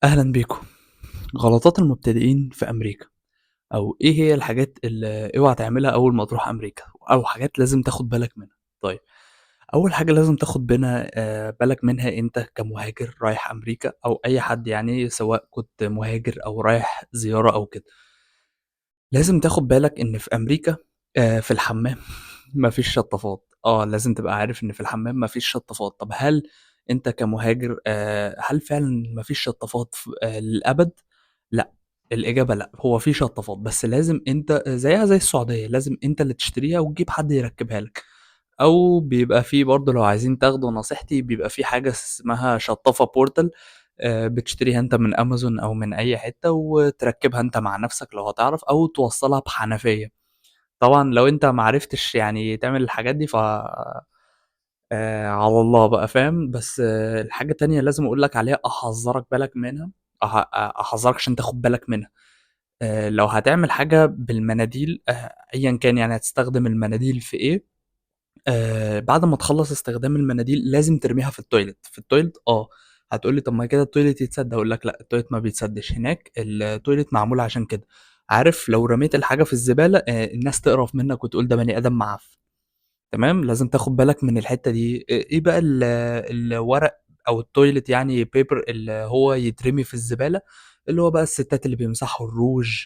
أهلًا بيكم. غلطات المبتدئين في أمريكا، أو إيه هي الحاجات اللي اوعى تعملها أول ما تروح أمريكا، أو حاجات لازم تاخد بالك منها. طيب، أول حاجة لازم تاخد بينها بالك منها أنت كمهاجر رايح أمريكا أو أي حد يعني سواء كنت مهاجر أو رايح زيارة أو كده. لازم تاخد بالك إن في أمريكا في الحمام ما فيش شطافات، لازم تبقى عارف إن في الحمام ما فيش شطافات. طب هل أنت كمهاجر هل فعلًا ما فيش شطافات ف للأبد؟ لأ، الإجابة لأ، هو في شطافات بس لازم أنت زيها زي السعودية، لازم أنت اللي تشتريها وتجيب حد يركبها لك، أو بيبقى في برضه لو عايزين تاخدوا نصيحتي بيبقى في حاجة اسمها شطافة portal بتشتريها أنت من أمازون أو من أي حتة وتركبها أنت مع نفسك لو هتعرف، أو توصّلها بحنفية. طبعًا لو أنت ما عرفتش يعني تعمل الحاجات دي ف على الله بقى فاهم؟ بس الحاجة التانية لازم أقول لك عليها أحذّرك بالك منها أح أ أحذّرك عشان تاخد بالك منها. لو هتعمل حاجة بالمناديل أيًا كان يعني هتستخدم المناديل في إيه، بعد ما تخلّص استخدام المناديل لازم ترميها في ال toilet، في ال toilet هتقول لي طب ما كده ال toilet يتسد، هاقول لك لأ، ال toilet ما بيتسدش، هناك ال toilet معمول عشان كده. عارف لو رميت الحاجة في الزبالة الناس تقرف منك وتقول ده بني آدم معفن، تمام؟ لازم تاخد بالك من الحتة دي. إيه بقى الورق أو ال toilet يعني paper اللي هو يترمي في الزبالة، اللي هو بقى الستات اللي بيمسحوا الروج،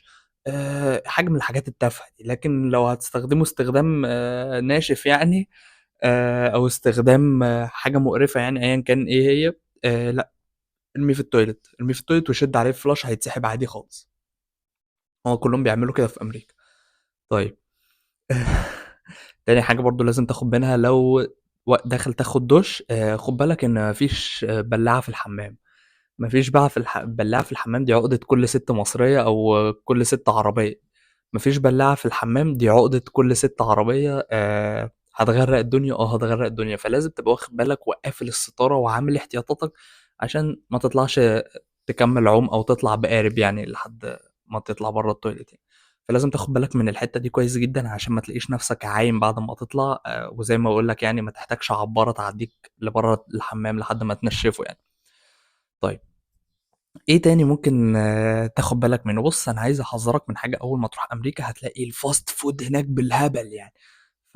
حاجة من الحاجات التافهة دي. لكن لو هتستخدمه استخدام ناشف يعني، أو استخدام حاجة مقرفة يعني أيًا كان إيه هي، لأ، ارميه في ال toilet، ارميه في ال toilet وشد عليه flush هيتسحب عادي خالص. هو كلهم بيعملوا كده في أمريكا. طيب. تاني حاجة برضو لازم تاخد منها لو داخل تاخد دش، خد بالك إن مفيش بلاعة في الحمام. مفيش بقى في بلاعة في الحمام، دي عقدة كل ست مصرية أو كل ست عربية. مفيش بلاعة في الحمام، دي عقدة كل ست عربية. هتغرق الدنيا، هتغرق الدنيا. فلازم تبقى واخد بالك وقافل الستارة وعامل احتياطاتك عشان ما تطلعش تكمل عوم أو تطلع بقارب يعني لحد ما تطلع بره ال toilet يعني. فلازم تاخد بالك من الحتة دي كويس جدا عشان ما تلاقيش نفسك عايم بعد ما تطلع، وزي ما بقول لك يعني ما تحتاجش عبارة تعديك لبره الحمام لحد ما تنشفه يعني. طيب ايه تاني ممكن تاخد بالك منه؟ انا عايز احذرك من حاجة، اول ما تروح امريكا هتلاقي ال fast food هناك بالهبل يعني،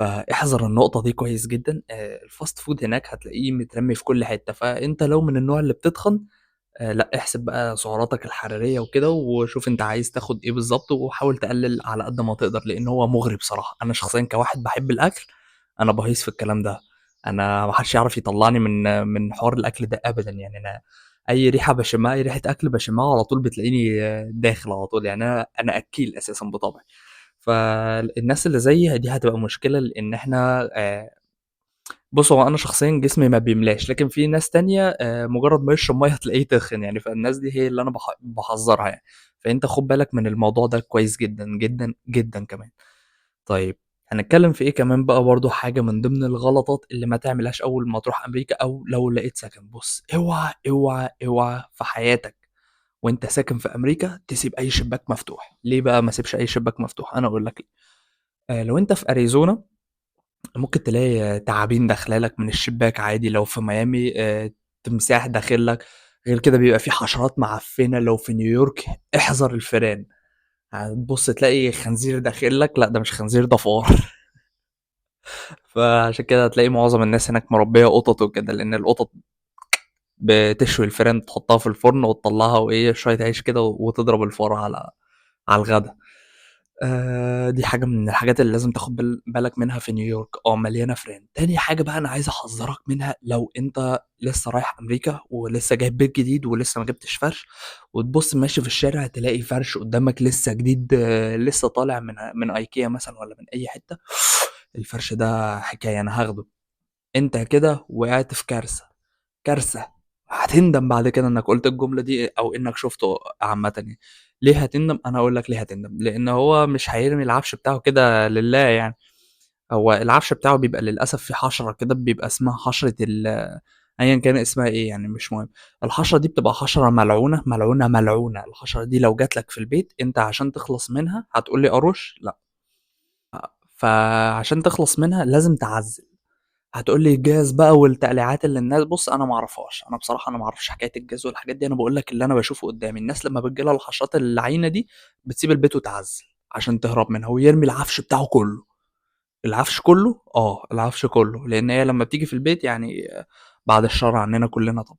فاحذر النقطة دي كويس جدا. ال fast food هناك هتلاقيه مترمي في كل حتة، فانت لو من النوع اللي بتتخن، لا احسب بقى سعراتك الحرارية وكده، وشوف انت عايز تاخد ايه بالظبط، وحاول تقلل على قد ما تقدر، لان هو مغري بصراحة. انا شخصيا كواحد بحب الاكل، انا بهيص في الكلام ده، انا ما حدش يعرف يطلعني من حوار الاكل ده ابدا يعني. انا اي ريحه بشمها، اي ريحه اكل بشمها على طول بتلاقيني داخل على طول يعني. انا اكيل اساسا بطبعي، فالناس اللي زيي دي هتبقى مشكلة، لان احنا، هو انا شخصيا جسمي ما بيملاش، لكن في ناس تانية، مجرد ما يشرب مية هتلاقيه تخن يعني، فالناس دي هي اللي انا بحذرها يعني. فانت خد بالك من الموضوع ده كويس جدا جدا جدا كمان. طيب هنتكلم في ايه كمان بقى؟ برضو حاجة من ضمن الغلطات اللي ما تعملهاش اول ما تروح امريكا او لو لقيت سكن. اوعى اوعى اوعى في حياتك وانت ساكن في امريكا تسيب اي شباك مفتوح. ليه بقى ما سيبش اي شباك مفتوح؟ انا اقول لك ليه. لو انت في اريزونا ممكن تلاقي تعابين داخله لك من الشباك عادي، لو في ميامي، تمساح داخل لك، غير كده بيبقى في حشرات معفنه. لو في نيويورك احذر الفيران، هتبص تلاقي خنزير داخل لك، لا ده مش خنزير ده فار. فعشان كده هتلاقي معظم الناس هناك مربيه قطط وكده، لان القطط بتشوي الفيران، تحطها في الفرن وتطلعها وايه شوية عيش كده وتضرب الفار على الغدا. دي حاجة من الحاجات اللي لازم تاخد بالك منها في نيويورك، مليانة فران. تاني حاجة بقى أنا عايز أحذرك منها، لو أنت لسه رايح أمريكا ولسه جايب بيت جديد ولسه ما جبتش فرش، وتبص ماشي في الشارع تلاقي فرش قدامك لسه جديد، لسه طالع من ايكيا مثلا ولا من أي حتة، الفرش ده حكاية أنا هاخده. أنت كده وقعت في كارثة، كارثة، هتندم بعد كده إنك قلت الجملة دي أو إنك شفته عامة يعني. ليه هتندم؟ أنا أقول لك ليه هتندم، لأن هو مش هيرمي العفش بتاعه كده لله يعني. هو العفش بتاعه بيبقى للأسف في حشرة كده، بيبقى اسمها حشرة أياً كان اسمها إيه يعني مش مهم. الحشرة دي بتبقى حشرة ملعونة، ملعونة، ملعونة. الحشرة دي لو جات لك في البيت أنت عشان تخلص منها هتقول لي أرش؟ لا. فعشان تخلص منها لازم تعزل. هتقول لي الجاز بقى والتقليعات اللي الناس، بُص أنا ما أعرفهاش، أنا بصراحة أنا ما أعرفش حكاية الجاز والحاجات دي، أنا باقول لك اللي أنا باشوفه قدّامي، الناس لمّا بتيجي لها الحشرات اللعينة دي بتسيب البيت وتعزّل عشان تهرب منها ويرمي العفش بتاعه كله. العفش كله؟ آه، العفش كله، لإن هي لمّا بتيجي في البيت يعني بعد الشر عننا كلنا طبعًا.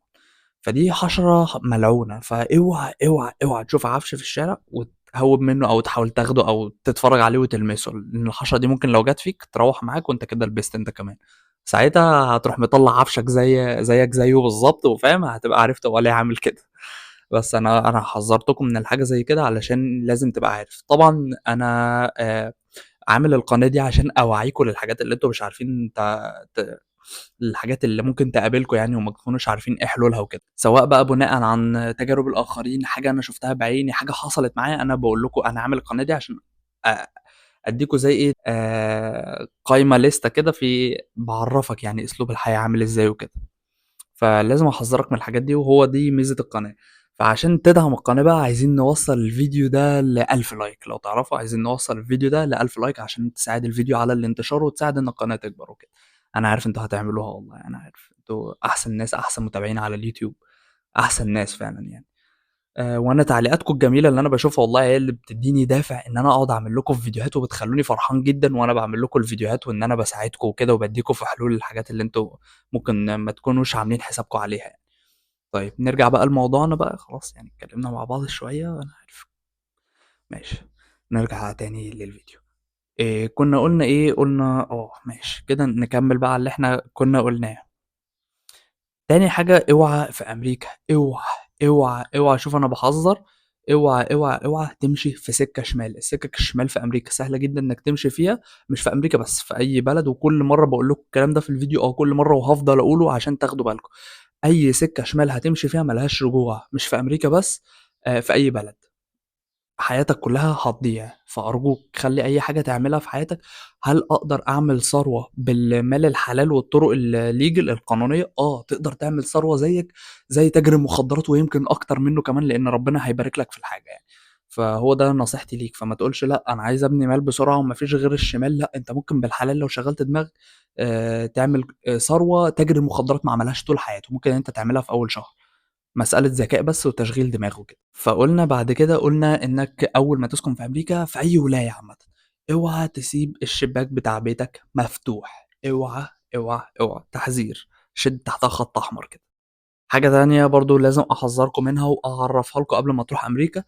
فدي حشرة ملعونة، فاوعى، اوعى، اوعى تشوف عفش في الشارع وتهوّب منه أو تحاول تاخده أو تتفرّج عليه وتلمسه، لإن الحشرة دي ممكن لو جات فيك تروّح معاك وأنت كده لبست أنت كمان. ساعتها هتروح مطلّع عفشك زيك زيه بالضبط وفاهم، هتبقى عرفت هو ليه عامل كده. بس أنا حذّرتكم من الحاجة زي كده علشان لازم تبقى عارف. طبعًا أنا عامل القناة دي عشان أوعّيكم للحاجات اللي أنتم مش عارفين ت ت الحاجات اللي ممكن تقابلكم يعني وما تكونوش عارفين إيه حلولها وكده، سواء بقى بناءً عن تجارب الآخرين، حاجة أنا شُفتها بعيني، حاجة حصلت معايا، أنا باقول لكم أنا عامل القناة دي عشان أدّيكم زي إيه، قايمة ليستة كده في باعرّفك يعني أسلوب الحياة عامل إزاي وكده. فلازم أحذّرك من الحاجات دي وهو دي ميزة القناة. فعشان تدعم القناة بقى عايزين نوصّل الفيديو ده ل1000 like، لو تعرفوا عايزين نوصّل الفيديو ده ل1000 like عشان تساعد الفيديو على الانتشار وتساعد إن القناة تكبر وكده. أنا عارف أنتم هتعملوها والله، أنا عارف، أنتم أحسن ناس، أحسن متابعين على اليوتيوب، أحسن ناس فعلًا يعني. وأنا تعليقاتكم الجميلة اللي أنا باشوفها والله هي اللي بتدّيني دافع إن أنا أقعد أعمل لكم في فيديوهات وبتخلّوني فرحان جدًا وأنا باعمل لكم الفيديوهات وإن أنا باساعدكم وكده وبادّيكم في حلول الحاجات اللي أنتم ممكن ما تكونوش عاملين حسابكم عليها يعني. طيب نرجع بقى لموضوعنا بقى، خلاص يعني اتكلمنا مع بعض شوية، أنا عارف. ماشي، نرجع تاني للفيديو. كنا قُلنا إيه، قُلنا ماشي، كده نكمّل بقى على اللي إحنا كنا قُلناه. تاني حاجة اوعى في أمريكا، اوعى، اوعى، اوعى، شوف أنا باحذّر، اوعى، اوعى، اوعى تمشي في سكة شمال، السكك الشمال في أمريكا سهلة جدًا إنك تمشي فيها، مش في أمريكا بس، في أي بلد، وكل مرّة باقول لكم الكلام ده في الفيديو أو كل مرّة وهافضل أقوله عشان تاخدوا بالكم. أي سكة شمال هتمشي فيها ما لهاش رجوع، مش في أمريكا بس، في أي بلد. حياتك كلها هتضيع، فأرجوك خلّي أي حاجة تعملها في حياتك، هل أقدر أعمل ثروة بالمال الحلال والطرق الlegal القانونية؟ آه، تقدر تعمل ثروة زيك زي تاجر المخدرات ويمكن أكتر منه كمان، لإن ربنا هيبارك لك في الحاجة يعني. فهو ده نصيحتي ليك، فما تقولش لأ أنا عايز أبني مال بسرعة وما فيش غير الشمال، لأ أنت ممكن بالحلال لو شغّلت دماغك تعمل ثروة تاجر المخدرات ما عملهاش طول حياته، ممكن أنت تعملها في أول شهر. مسألة ذكاء بس وتشغيل دماغ وكده. فقُلنا بعد كده قُلنا إنك أول ما تسكن في أمريكا في أي ولاية عامةً، اوعى تسيب الشباك بتاع بيتك مفتوح، اوعى، اوعى، اوعى، تحذير، شد تحتها خط أحمر كده. حاجة تانية برضه لازم أحذّركم منها وأعرّفها لكم قبل ما تروح أمريكا،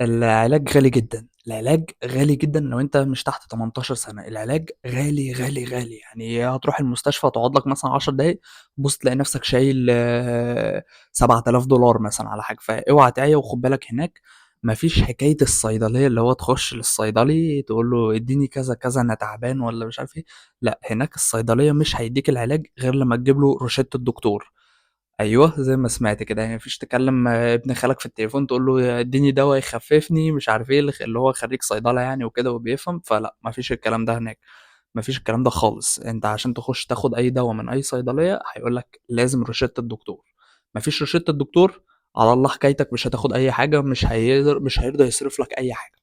العلاج غالي جدًا، العلاج غالي جدًا لو أنت مش تحت 18 سنة، العلاج غالي، غالي، غالي، يعني هتروح المستشفى تقعد لك مثلًا 10 دقايق، تبُص تلاقي نفسك شايل $7000 مثلًا على حاجة، فاوعى تعيا وخُد بالك هناك ما فيش حكاية الصيدلية اللي هو تخش للصيدلي تقول له ادّيني كذا، كذا أنا تعبان والّا مش عارف إيه، لأ هناك الصيدلية مش هيدّيك العلاج غير لمّا تجيب له روشتة الدكتور. أيوه، زي ما سمعت كده، يعني ما فيش تكلم ابن خالك في التليفون تقول له ادّيني دوا يخففني مش عارف إيه، اللي هو خريج صيدلة يعني وكده وبيفهم، فلأ، ما فيش الكلام ده هناك، ما فيش الكلام ده خالص. أنت عشان تخش تاخد أي دوا من أي صيدلية هيقول لك لازم روشتة الدكتور، ما فيش روشتة الدكتور على الله حكايتك، مش هتاخد أي حاجة، مش هيرضى يصرف لك أي حاجة.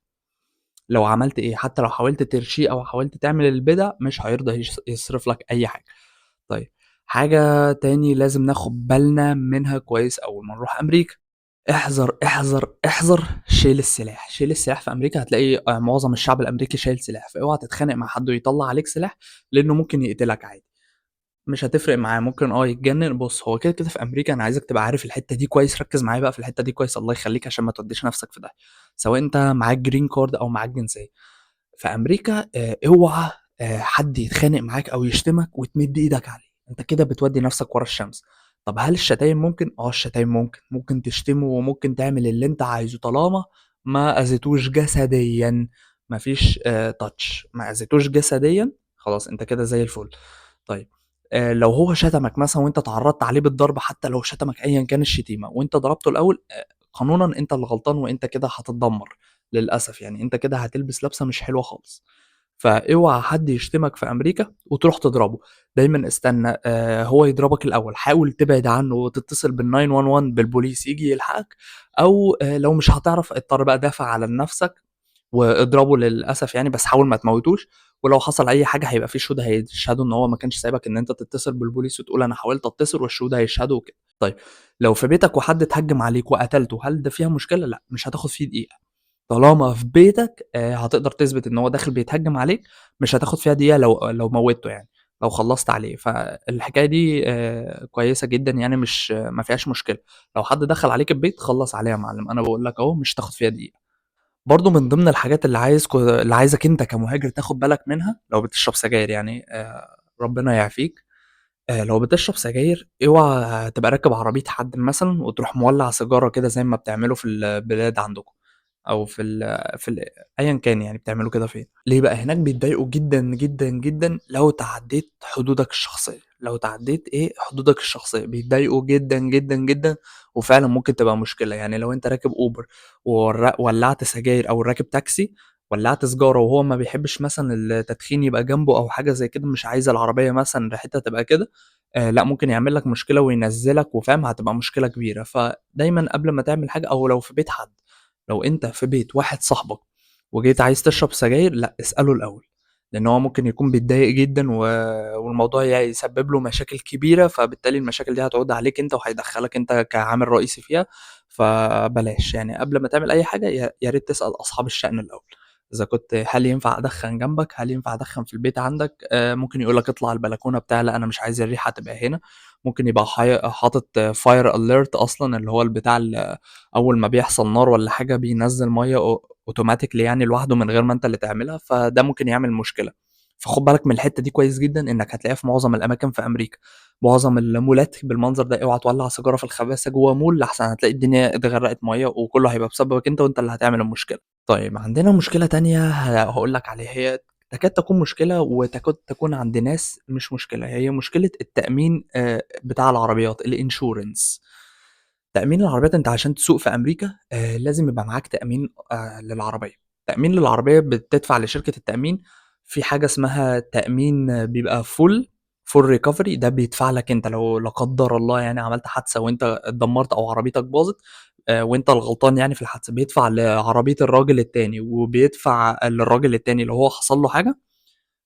لو عملت إيه، حتى لو حاولت ترشيه أو حاولت تعمل البدع مش هيرضى يصرف لك أي حاجة. طيب حاجة تاني لازم ناخد بالنا منها كويس أول ما نروح أمريكا، احذر، احذر، احذر شيل السلاح. شيل السلاح في أمريكا هتلاقي معظم الشعب الأمريكي شايل سلاح، فاوعى تتخانق مع حد ويطلع عليك سلاح لأنه ممكن يقتلك عادي، مش هتفرق معاه، ممكن يتجنن. بص هو كده كده في أمريكا أنا عايزك تبقى عارف الحتة دي كويس، ركز معايا بقى في الحتة دي كويس الله يخليك عشان ما توديش نفسك في ده، سواء أنت معاك green card أو معاك جنسية في أمريكا، اوعى حد يتخانق معاك أو يشتمك وتمد إيدك عليه، أنت كده بتودي نفسك ورا الشمس. طب هل الشتايم ممكن؟ الشتايم ممكن، ممكن تشتمه وممكن تعمل اللي أنت عايزه طالما ما أذيتوش جسدياً، مفيش تاتش، ما أذيتوش جسدياً خلاص أنت كده زي الفل. طيب لو هو شتمك مثلاً وأنت تعرضت عليه بالضرب، حتى لو شتمك أياً كان الشتيمة وأنت ضربته الأول، قانوناً أنت اللي غلطان وأنت كده هتتدمر للأسف، يعني أنت كده هتلبس لبسة مش حلوة خالص. فاوعى حد يشتمك في أمريكا وتروح تضربه، دايماً استنى، هو يضربك الأول، حاول تبعد عنه وتتصل بال nine one one بالبوليس يجي يلحقك، أو، لو مش هتعرف اضطر بقى دافع على نفسك واضربه للأسف يعني، بس حاول ما تموتوش، ولو حصل أي حاجة هيبقى في شهود هيشهدوا إن هو ما كانش سايبك إن أنت تتصل بالبوليس وتقول أنا حاولت أتصل، والشهود هيشهدوا وكده. طيب لو في بيتك وحد اتهجم عليك وقتلته، هل ده فيها مشكلة؟ لأ، مش هتاخد فيه دقيقة. طالما في بيتك هتقدر تثبت إن هو داخل بيتهجم عليك، مش هتاخد فيها دقيقة لو موتته يعني، لو خلصت عليه. فالحكاية دي كويسة جدًا يعني، مش ما فيهاش مشكلة. لو حد دخل عليك البيت خلص عليه يا معلم، أنا باقول لك أهو مش هتاخد فيها دقيقة. برضه من ضمن الحاجات اللي عايزك أنت كمهاجر تاخد بالك منها لو بتشرب سجاير يعني، ربنا يعافيك. لو بتشرب سجاير اوعى تبقى راكب عربية حد مثلًا وتروح مولّع سيجارة كده زي ما بتعملوا في البلاد عندكم، أو في ال أيًا كان يعني بتعملوا كده فين. ليه بقى؟ هناك بيتضايقوا جدًا، جدًا، جدًا لو تعدّيت حدودك الشخصية، لو تعدّيت إيه، حدودك الشخصية، بيتضايقوا جدًا، جدًا، جدًا، وفعلًا ممكن تبقى مشكلة. يعني لو أنت راكب Uber ولّعت سجاير أو راكب تاكسي ولّعت سيجارة وهو ما بيحبش مثلًا التدخين يبقى جنبه أو حاجة زي كده، مش عايز العربية مثلًا ريحتها تبقى كده، لأ ممكن يعمل لك مشكلة وينزّلك وفاهم، هتبقى مشكلة كبيرة. فدايمًا قبل ما تعمل حاجة أو لو في بيت حد، لو أنت في بيت واحد صاحبك وجيت عايز تشرب سجاير، لأ اسأله الأول، لإن هو ممكن يكون بيتضايق جدًا والموضوع يسبب له مشاكل كبيرة، فبالتالي المشاكل دي هتعود عليك أنت وهيدخّلك أنت كعامل رئيسي فيها، فبلاش يعني قبل ما تعمل أي حاجة يا ريت تسأل أصحاب الشأن الأول، إذا كنت هل ينفع أدخّن جنبك، هل ينفع أدخّن في البيت عندك؟ ممكن يقول لك اطلع البلكونة بتاع، لأ أنا مش عايز الريحة تبقى هنا، ممكن يبقى حاطط fire alert أصلًا اللي هو البتاع أول ما بيحصل نار والّا حاجة بينزّل مَيّة automatically يعني لوحده من غير ما أنت اللي تعملها، فده ممكن يعمل مشكلة. فخُد بالك من الحتّة دي كويس جدًا، إنك هتلاقيها في معظم الأماكن في أمريكا، معظم المولات بالمنظر ده، اوعى تولّع سيجارة في الخباثة جوّه مول لأحسن هتلاقي الدنيا اتغرّقت مَيّة وكلّه هيبقى بسببك أنت وأنت اللي هتعمل المشكلة. طيب عندنا مشكلة تانية هاقول لك عليها، هي تكاد تكون مشكلة وتكاد تكون عند ناس مش مشكلة، هي مشكلة التأمين بتاع العربيات الinsurance. تأمين العربيات أنت عشان تسوق في أمريكا لازم يبقى معاك تأمين للعربية. تأمين للعربية بتدفع لشركة التأمين في حاجة اسمها تأمين بيبقى full recovery، ده بيدفع لك أنت لو لا قدر الله يعني عملت حادثة وأنت اتدمرت أو عربيتك باظت، وأنت الغلطان يعني في الحادثة، بيدفع لعربية الراجل التاني وبيدفع للراجل التاني لو هو حصل له حاجة،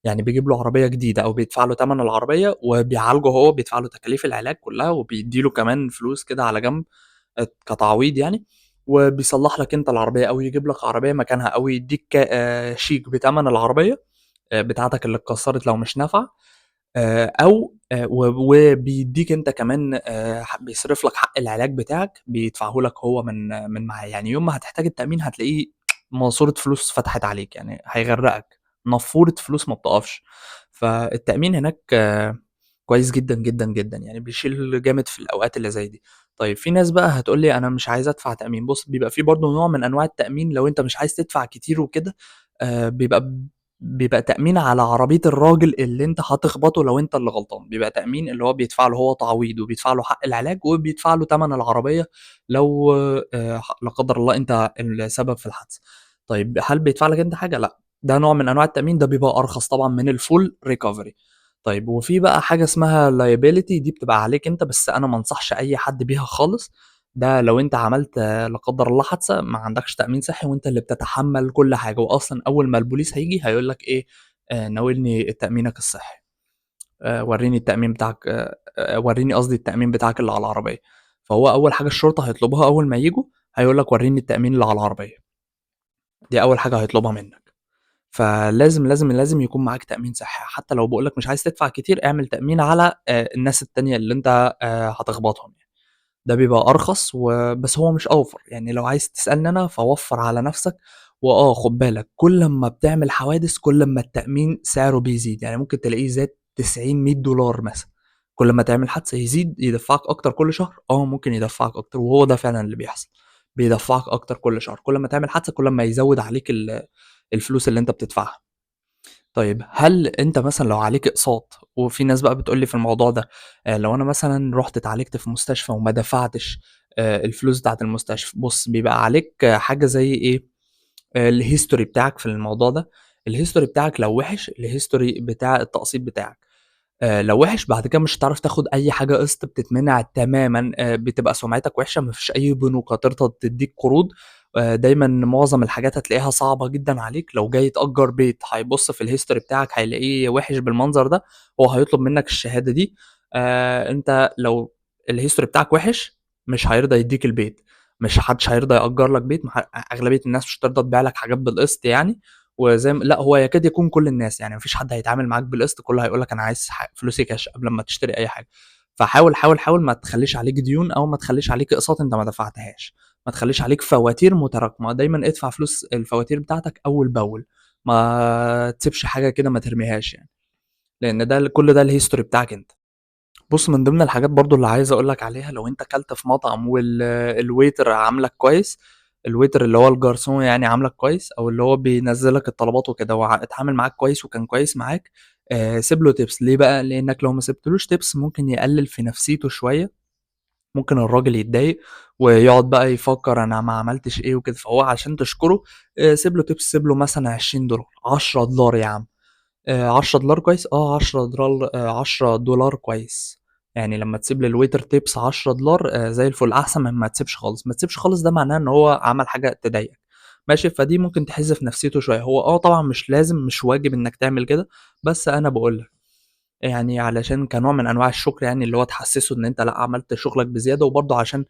يعني بيجيب له عربية جديدة أو بيدفع له تمن العربية وبيعالجه هو، بيدفع له تكاليف العلاج كلها وبيدّي له كمان فلوس كده على جنب كتعويض يعني، وبيصلّح لك أنت العربية أو يجيب لك عربية مكانها أو يدّيك شيك بتمن العربية بتاعتك اللي اتكسرت لو مش نافعة، أو وبيدّيك أنت كمان بيصرف لك حق العلاج بتاعك، بيدفعه لك هو من معاه، يعني يوم ما هتحتاج التأمين هتلاقيه ماسورة فلوس فتحت عليك، يعني هيغرقك، نافورة فلوس ما بتقفش. فالتأمين هناك كويس جدًا، جدًا، جدًا، يعني بيشيل جامد في الأوقات اللي زي دي. طيب في ناس بقى هتقول لي أنا مش عايزة أدفع تأمين، بُص بيبقى في برضه نوع من أنواع التأمين لو أنت مش عايز تدفع كتير وكده، بيبقى تأمين على عربية الراجل اللي أنت هتخبطه لو أنت اللي غلطان، بيبقى تأمين اللي هو بيدفع له هو تعويض وبيدفع له حق العلاج وبيدفع له تمن العربية لو لا قدر الله أنت السبب في الحادثة. طيب هل بيدفع لك أنت حاجة؟ لأ، ده نوع من أنواع التأمين، ده بيبقى أرخص طبعًا من الfull recovery. طيب وفي بقى حاجة اسمها liability، دي بتبقى عليك أنت، بس أنا ما أنصحش أي حد بيها خالص، ده لو أنت عملت لا قدر الله حادثة ما عندكش تأمين صحي وأنت اللي بتتحمل كل حاجة، وأصلًا أول ما البوليس هييجي هيقول لك إيه، ناولني تأمينك الصحي، وريني التأمين بتاعك، وريني قصدي التأمين بتاعك اللي على العربية. فهو أول حاجة الشرطة هيطلبوها أول ما ييجوا هيقول لك وريني التأمين اللي على العربية، دي أول حاجة هيطلبها منك. فلازم، لازم، لازم يكون معاك تأمين صحي، حتى لو باقول لك مش عايز تدفع كتير اعمل تأمين على الناس التانية اللي أنت هتخبطهم يعني. ده بيبقى أرخص بس هو مش أوفر، يعني لو عايز تسألني أنا فوفّر على نفسك. وآه خُد بالك كل أمّا بتعمل حوادث كل أمّا التأمين سعره بيزيد، يعني ممكن تلاقيه زاد 90، $100 مثلًا، كل ما تعمل حادثة يزيد يدفّعك أكتر كل شهر، ممكن يدفّعك أكتر، وهو ده فعلًا اللي بيحصل، بيدفّعك أكتر كل شهر، كل ما تعمل حادثة كل ما يزوّد عليك الفلوس اللي أنت بتدفعها. طيب هل أنت مثلًا لو عليك أقساط، وفي ناس بقى بتقول لي في الموضوع ده، لو أنا مثلًا رُحت اتعالجت في مستشفى وما دفعتش الفلوس بتاعة المستشفى، بُص بيبقى عليك حاجة زي إيه، الhistory بتاعك في الموضوع ده، الhistory بتاعك لو وِحِش، الhistory بتاع التقسيط بتاعك، لو وِحِش بعد كده مش هتعرف تاخد أي حاجة قسط، بتتمنع تمامًا، بتبقى سمعتك وِحشة، ما فيش أي بنوك هترضى تدّيك قروض، دايمًا معظم الحاجات هتلاقيها صعبة جدًا عليك. لو جاي تأجّر بيت هيبُص في الhistory بتاعك هيلاقيه وِحِش بالمنظر ده، هو هيطلب منك الشهادة دي. أنت لو الhistory بتاعك وِحِش مش هيرضى يدّيك البيت، مش حدش هيرضى يأجّر لك بيت، أغلبية الناس مش هترضى تبيع لك حاجات بالقسط يعني، وزي ما لأ هو يكاد يكون كل الناس يعني ما فيش حد هيتعامل معاك بالقسط، كله هيقول لك أنا عايز فلوسي كاش قبل ما تشتري أي حاجة. فحاول، حاول، حاول ما تخلّيش عليك ديون أو ما تخلّيش عليك أقساط أنت ما دفعتهاش، ما تخلّيش عليك فواتير متراكمة، دايمًا ادفع فلوس الفواتير بتاعتك أول بأول، ما تسيبش حاجة كده ما ترميهاش يعني، لإن ده كل ده الhistory بتاعك أنت. بُص، من ضمن الحاجات برضه اللي عايز أقول لك عليها، لو أنت كلت في مطعم الwaiter عاملك كويس، الwaiter اللي هو الجرسون يعني عاملك كويس أو اللي هو بينزّل لك الطلبات وكده اتعامل معاك كويس وكان كويس معاك، سيب له tips. ليه بقى؟ لإنك لو ما سبتلوش tips ممكن يقلل في نفسيته شوية، ممكن الراجل يتضايق ويقعد بقى يفكر أنا ما عملتش إيه وكده، فهو عشان تشكره، سيب له tips، سيب له مثلًا $20، $10 يا عم. $10 كويس؟ آه، $10، $10 كويس. يعني لمّا تسيب للwaiter tips $10، زي الفل، أحسن من ما تسيبش خالص. ما تسيبش خالص ده معناه إن هو عمل حاجة تضايقك، ماشي؟ فدي ممكن تحز في نفسيته شوية. هو طبعًا مش لازم، مش واجب إنك تعمل كده، بس أنا باقول لك يعني علشان كنوع من أنواع الشكر يعني، اللي هو تحسسه إن أنت لأ، عملت شغلك بزيادة، وبرضه عشان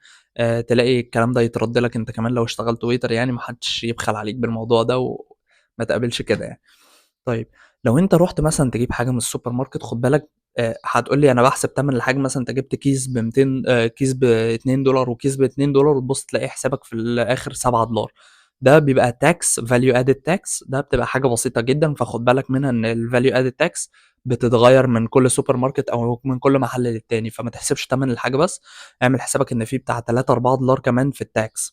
تلاقي الكلام ده يترد لك أنت كمان لو اشتغلت waiter يعني، ما حدش يبخل عليك بالموضوع ده وما تقابلش كده يعني. طيب لو أنت رُحت مثلًا تجيب حاجة من السوبر ماركت، خُد بالك، هتقول لي أنا باحسب تمن الحاجة، مثلًا أنت جبت كيس بميتين، كيس ب$2 وكيس ب$2، وتبُص تلاقي حسابك في الآخر $7. ده بيبقى tax، value added tax، ده بتبقى حاجة بسيطة جدًا، فخُد بالك منها إن الvalue added tax بتتغيّر من كل سوبر ماركت أو من كل محل للتاني، فما تحسبش تمن الحاجة بس، اعمل حسابك إن في بتاع 3، $4 كمان في الtax.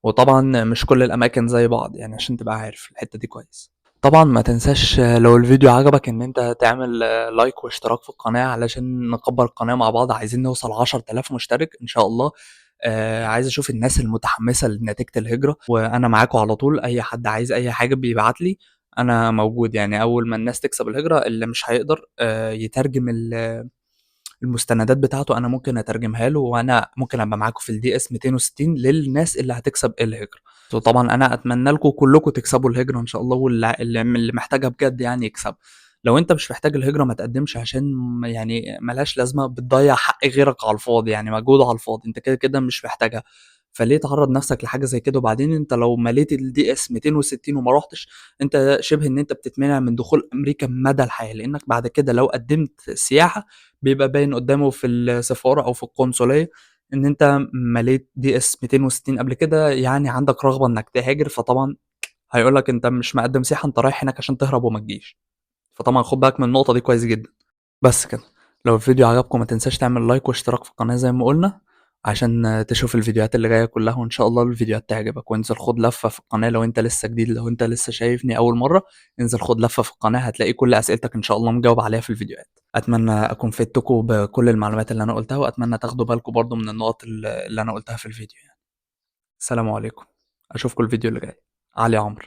وطبعًا مش كل الأماكن زي بعض يعني، عشان تبقى عارف الحتة دي كويس. طبعًا ما تنساش لو الفيديو عجبك إن أنت تعمل لايك واشتراك في القناة علشان نكبر القناة مع بعض، عايزين نوصل 10,000 مشترك إن شاء الله. عايز أشوف الناس المتحمسة لنتيجة الهجرة، وأنا معاكم على طول، أي حد عايز أي حاجة بيبعت لي، أنا موجود يعني. أول ما الناس تكسب الهجرة، اللي مش هيقدر، يترجم المستندات بتاعته أنا ممكن أترجمها له، وأنا ممكن أبقى معاكم في الDS 260 للناس اللي هتكسب الهجرة. وطبعًا أنا أتمنى لكم كلكم تكسبوا الهجرة إن شاء الله، واللي محتاجها بجد يعني يكسبها. لو أنت مش محتاج الهجرة ما تقدمش، عشان يعني ما لهاش لازمة، بتضيّع حق غيرك على الفاضي، يعني مجهود على الفاضي، أنت كده، كده مش محتاجها، فليه تعرّض نفسك لحاجة زي كده؟ وبعدين أنت لو مليت الDS 260 وما رُحتش، أنت شِبه إن أنت بتتمنع من دخول أمريكا مدى الحياة، لإنك بعد كده لو قدمت سياحة بيبقى باين قدامه في السفارة أو في القنصلية إن أنت مليت DS 260 قبل كده، يعني عندك رغبة إنك تهاجر، فطبعًا هيقول لك أنت مش مقدم سياحة، أنت رايح هناك عشان تهرب وما تجيش. فطبعًا خُد بالك من النقطة دي كويس جدًا. بس كده، لو الفيديو عجبكم ما تنساش تعمل لايك واشتراك في القناة زي ما قُلنا، عشان تشوف الفيديوهات اللي جاية كلها، وإن شاء الله الفيديوهات تعجبك. وانزل خُد لفة في القناة لو أنت لسه جديد، لو أنت لسه شايفني أول مرة، انزل خُد لفة في القناة، هتلاقي كل أسئلتك إن شاء الله مجاوب عليها في الفيديوهات. أتمنى أكون فدتكم بكل المعلومات اللي أنا قُلتها، وأتمنى تاخدوا بالكم برضه من النقط اللي أنا قُلتها في الفيديو يعني. السلام عليكم، أشوفكم الفيديو اللي جاي. علي عمرو.